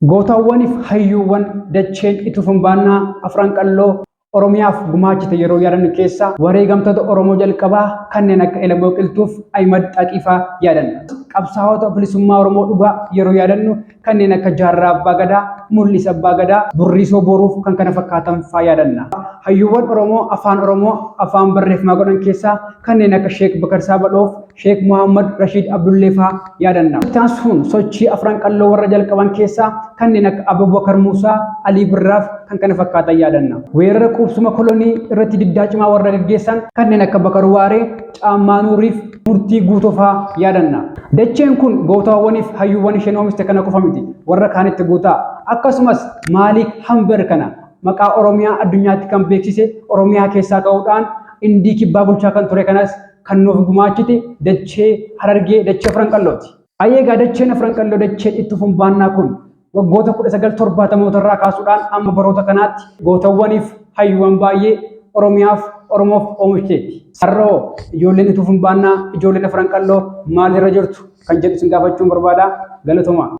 Gootawwaniif hayyuuwwan dacheen Ituuf Humbaannaa Afran Qalloo Oromiyaaf gumaachite yeroo yaadannu keessaa wareegamtoota Oromoo jalqabaa kanneen akka Elemoo Qilxuuf Ahimad Xaqiifaa yaadanna. Qabsaa'ota bilisummaa Oromoo dhugaa yeroo yaadannu kanneen akka Jaarraa Abbaa Gadaa, Mul'is Abbaa Gadaa, Burriisoo Boruuf kan kana fakkaatan faa yaadanna. Hayyuuwwan Oromoo afaan Oromoo afaan barreeffamaa godhan keessaa kanneen akka Sheek Bakar Saabadhoof Sheek Muhammad Rashiid Abdullee faa yaadanna. Itti aansuun sochii Afran Qalloo warra jalqaban keessaa kanneen akka Abubakar Muusaa, Alii Birraaf kan kana fakkaatan yaadanna. Weerara quubsuma kolonii irratti diddaa cimaa warra gaggeessan kanneen akka Bakar Waaree, Caammaa Nuuriif Murtii Guutoo faa yaadanna. Dacheen kun gootawwaniif hayyuuwwan isheen oomishte kana qofa miti, warra kaanitti guutaa. Akkasumas Maaliik Hamber kana maqaa Oromiyaa addunyaatti kan beeksise Oromiyaa keessaa ka'uudhaan Indii kibbaa bulchaa kan ture kanas kan nuuf gumaachite dachee Harargee dachee Afran Qallooti. Ayyee egaa dacheen Afran Qalloo dacheen itti humbaannaa kun waggoota 1970moota irraa kaasuudhaan amma baroota kanaatti gootawwaniif hayyuuwwan baay'ee Oromiyaaf Oromoof oomishteetti. Har'oo ijoolleen itti humbaannaa ijoolleen Afran Qalloo maalirra jirtu kan jedhu isin gaafachuun barbaada. Galatoomaa.